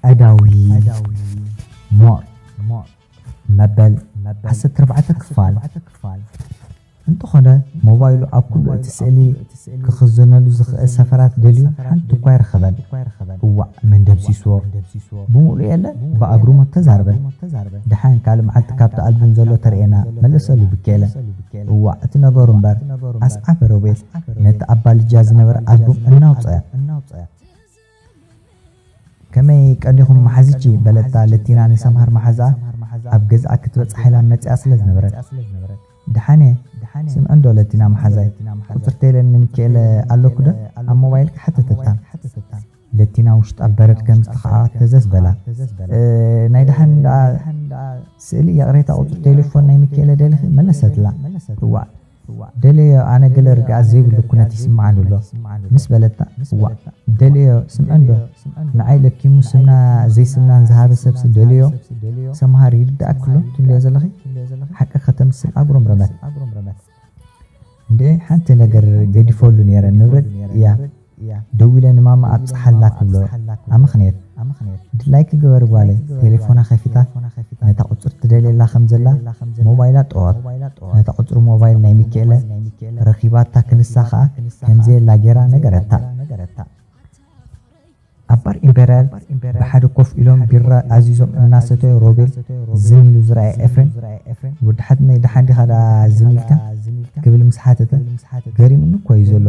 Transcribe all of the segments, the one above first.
ኣእዳዊ ሞር መበል ዓሰርተ ኣርባዕተ ክፋል። እንተኾነ ሞባይሉ ኣብ ኩሉ እቲ ስእሊ ክኽዘነሉ ዝኽእል ሰፈራት ደልዩ ሓንቲ እኳ ኣይረኸበን። እዋእ መን ደምሲስዎ? ብምሉኡ የለን፣ ብኣግርሞት ተዛርበ። ደሓን ካልእ መዓልቲ ካብቲ ኣልቡም ዘሎ ተርእየና መለሰሉ ብኬለ። እዋእ እቲ ነገሩ እምበር ኣስዓበ ሮቤል ነቲ ኣብ ባልጃ ዝነበረ ኣልቡም እናውፀአ። ከመይ ቀኒኹም መሓዝቺ? በለታ ለቲና ንሰምሃር መሓዝኣ ኣብ ገዝኣ ክትበጽሕ ኢላ መጺኣ ስለ ዝነበረት። ደሓን እየ ስምዐ እንዶ ለቲና መሓዛይ፣ ቁጽሪ ቴለን ንምክኤለ ኣለኩ ዶ ኣብ ሞባይልካ? ሓተተታ። ለቲና ውሽጣ በረድ ከም ዝተኸኣ ተዘዝ በላ። እ፣ ናይ ደሓን ደኣ ስእሊ ይቕሬታ፣ ቁጽሪ ቴሌፎን ናይ ሚክኤለ ደሊኺ? መለሰትላ። እዋእ ደልዮ፣ ኣነ ገለ ርግኣት ዘይብሉ ኩነት ይስምዓኒ ኣሎ ምስ በለታ፣ እዋእ ደልዮ ስምዐ እንዶ ንዓይ ለኪሙ ስምና ዘይስምናን ዝሃበ ሰብሲ ደልዮ ሰምሃር ይርድኣኪ ኣሎ ትብልዮ ዘለኺ ሓቂ ከተምስል ኣጉረምረመት። እንድዒ ሓንቲ ነገር ገዲፈሉ ነይረ፣ ንብረት እያ። ደዊለ ንማማ ኣብጽሓላ ክብሎ ኣመኽንየት። ድላይኪ ግበሪ ጓለይ። ቴሌፎና ከፊታ ነታ ቁጽሪ ትደልየላ ከም ዘላ ሞባይላ ጠወር። ነታ ቁጽሪ ሞባይል ናይ ሚኪኤለ ረኺባታ ክንሳ ኸኣ ከም ዘየላ ጌራ ነገረታ። ኣብ ባር ኢምፔርያል ብሓደ ኮፍ ኢሎም ቢራ ኣዚዞም እናሰተዩ ሮቤል ዝን ኢሉ ዝረኣየ ኤፍሬም፣ ወዲ ሓትነይ ደሓን ዲኻ ደኣ ዝን ኢልካ? ክብል ምስ ሓተተ፣ ገሪሙኒ እኮ እዩ ዘሎ።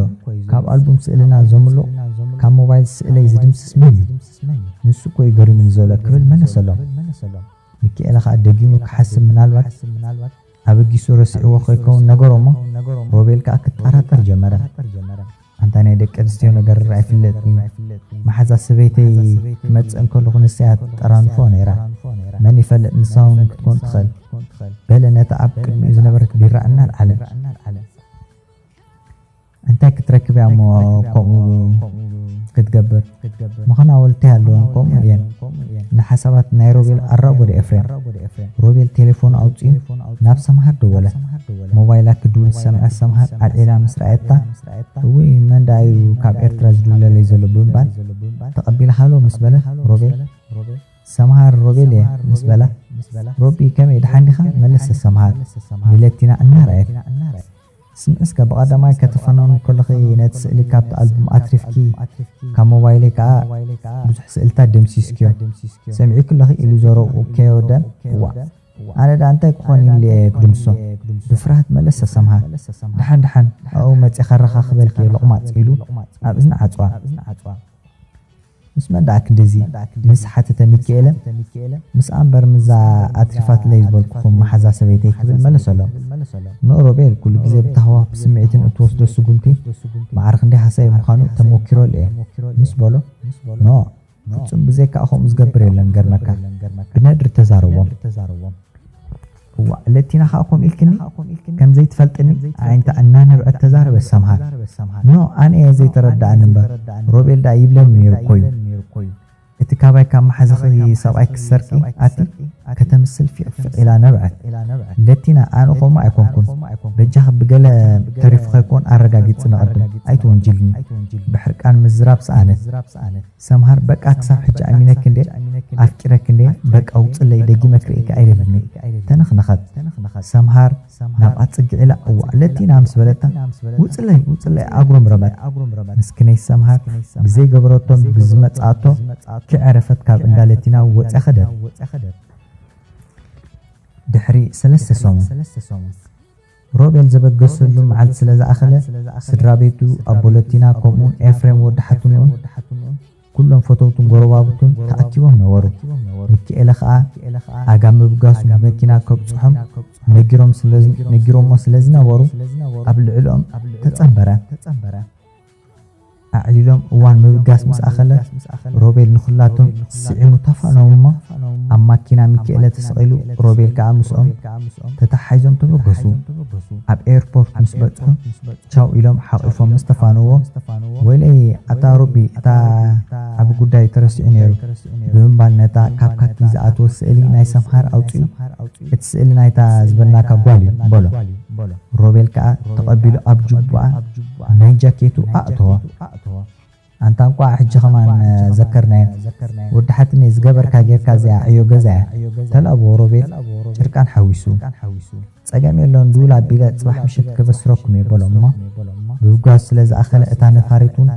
ካብ ኣልቡም ስእልና ዘምሉቕ፣ ካብ ሞባይል ስእለይ ዝድምስስ መን እዩ? ንሱ እኮ እዩ ገሪሙኒ ዘሎ ክብል መለሰሎም። ሚኪኤለ ኸኣ ደጊሙ ክሓስብ ምናልባት ኣበጊሱ ረሲዕዎ ከይከውን ነገሮ እሞ ሮቤል ከኣ ክጠራጠር ጀመረ። ኣንታ ናይ ደቂ ኣንስትዮ ነገር ኣይፍለጥን እዩ። መሓዛ ሰበይተይ ክመጽእ እንከለኹ ንሳ እያ ትጠራንፎ ነይራ። መን ይፈልጥ ንሳ እውን ክትኮን ትኽእል። በለ ነታ ኣብ ቅድሚኡ ዝነበረት ቢራ እናልዓለ። እንታይ ክትረክብ እያ እሞ ከምኡ ክትገብር? ምዃና ወልተ ኣለወን ከምኡ እየን። ንሓሳባት ናይ ሮቤል ኣራጎደ ኤፍሬም። ሮቤል ቴሌፎኑ ኣውጺኡ ናብ ሰምሃር ደወለ። ሞባይላ ክድውል ዝሰምዐት ሰምሃር ኣልዒላ ምስ ረኣየታ፣ እውይ መን ደኣ እዩ ካብ ኤርትራ ዝድውለለይ ዘሎ ብምባል ተቐቢላ ሃሎ ምስ በለት፣ ሮቤል ሰምሃር ሮቤል እየ ምስ በላ፣ ሮቢ ከመይ ደሓን ዲኻ? መለሰ ሰምሃር ንለቲና እናረኣየት። ስምዒ እስከ፣ ብቐዳማይ ከተፋንውኒ ከለኺ ነቲ ስእሊ ካብቲ ኣልቡም ኣትሪፍኪ፣ ካብ ሞባይለይ ከኣ ብዙሕ ስእልታት ደምሲስክዮ። ሰሚዑኪ ኣለኺ ኢሉ ዘረብኡ ከየወደኣ፣ እዋእ ኣነ ደኣ እንታይ ክኾን ኢለ እየ ክድምስሶ? ብፍርሃት መለሰ ሰምሃር። ደሓን ደሓን ኣብኡ መጺአ ከረኻኽበልኪ እየ ሎቕማጽ ኢሉ ኣብ እዝና ዓጽዋ። ምስ መን ደኣ ክንድዚ? ምስ ሓተተ ሚኪኤለ። ምስኣ እምበር ምስዛ ኣትሪፋትለይ ዝበልኩኹም መሓዛ ሰበይተይ ክብል መለሰሎም። ንሮቤል ኩሉ ግዜ ብታህዋኽ ብስምዒትን እትወስዶ ስጉምቲ ማዕረ ክንደይ ሃሳዪ ምዃኑ ተመኪረሉ እየ ምስ በሎ፣ ኖእ ፍጹም ብዘይካኣ ከምኡ ዝገብር የለን ገርመካ። ብነድሪ ተዛረቦም። እዋእ ለቲና ኸኣ ከምኡ ኢልክኒ ከም ዘይትፈልጥኒ ኣዒንታ እናነብዐት ተዛረበት ሰምሃር። ኖእ ኣነ እየ ዘይተረድኣኒ እምበር ሮቤል ደኣ ይብለኒ ነይሩ እኮ እዩ። እቲ ካባይ ካብ መሓዛኺ ሰብኣይ ክትሰርቂ ኣቲ ከተምስል ፊቕፊቕ ኢላ ነብዐት። ለቲና ኣነ ከምኡ ኣይኮንኩን በጃኺ ብገለ ተሪፉ ከይኮን ኣረጋጊጺ ንቐድም ኣይትወንጅልኒ። ብሕርቃን ምዝራብ ሰኣነት። ሰምሃር በቃ ክሳብ ሕጂ ኣሚነኪ እንድየ ኣፍቂረኪ እንድየ በቃ ውፅለይ ደጊመ ክርእየኪ ኣይደልን እየ ተነኽነኸት ሰምሃር ናብኣ ፅግዕ ኢላ እዋእ ለቲና ምስ በለታ ውፅለይ ውፅለይ ኣጉረምረመት ምስክነይ ሰምሃር ብዘይገበረቶን ብዝመፅኣቶ ከይዐረፈት ካብ እንዳ ለቲና ወፅያ ኸደት ድሕሪ ሰለስተ ሰሙን ሮቤል ዘበገሰሉ መዓልቲ ስለ ዝኣኸለ ስድራ ቤቱ ኣቦ ለቲና ከምኡውን ኤፍሬም ወዲ ሓትንኡን ኩሎም ፈተውቱን ጎረባብቱን ተኣኪቦም ነበሩ። ሚኪኤለ ኸኣ ኣጋ ምብጋሱ ብመኪና ከብጽሖም ነጊሮሞ ስለ ዝነበሩ ኣብ ልዕሊኦም ተጸንበረ። ኣዕሊሎም እዋን ምብጋስ ምስ ኣኸለ ሮቤል ንኹላቶም ስዒሙ ተፋነዎም እሞ ኣብ ማኪና ሚኪኤለ ተሰቒሉ ሮቤል ከኣ ምስኦም ተተሓሒዞም ተበገሱ። ኣብ ኤርፖርት ምስ በጽሑ ቻው ኢሎም ሓቒፎም ምስ ተፋነዎ ወይለይ ኣታ ሮቢ እታ ዓቢ ጉዳይ ተረሲዑ ነይሩ ብምባል ነታ ካብ ካኪ ዝኣተወት ስእሊ ናይ ሰምሃር ኣውጺኡ እቲ ስእሊ ናይታ ዝበልናካ ጓል እዩ በሎ። ሮቤል ከኣ ተቐቢሉ ኣብ ጅቡኣ ናይ ጃኬቱ ኣእተዎ። ኣንታ እንቋዕ ሕጂ ኸማን ዘከርናዮ። ወዲ ሓትነይ ዝገበርካ ጌርካ እዚኣ ዕዮ ገዛ እያ። ተላብዎ ሮቤል ጭርቃን ሓዊሱ። ጸገም የሎን ድውል ኣቢለ ጽባሕ ምሽት ከበስረኩም እየ በሎም እሞ ብብጓዝ ስለ ዝኣኸለ እታ ነፋሪት እውን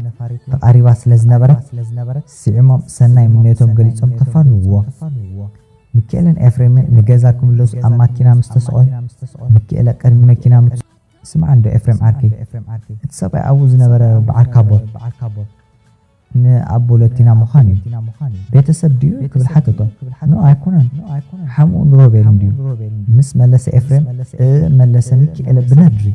ተቓሪባ ስለ ዝነበረት ስዒሞም ሰናይ ምንዮቶም ገሊጾም ተፋንውዎ። ሚኪኤልን ኤፍሬምን ንገዛ ክምለሱ ኣብ ማኪና ምስ ተሰቖዩ ሚኪኤለ ቅድሚ መኪና ምስ ስማዕ እንዶ ኤፍሬም ዓርከይ፣ እቲ ሰብኣይ ኣብኡ ዝነበረ በዓል ካቦት ንኣቦ ለቲና ምዃን እዩ። ቤተሰብ ድዩ ክብል ሓተቶ። ኖ ኣይኮነን፣ ሓምኡ ንሮቤል እንድዩ ምስ መለሰ ኤፍሬም፣ እ መለሰ ሚኪኤለ ብነድሪ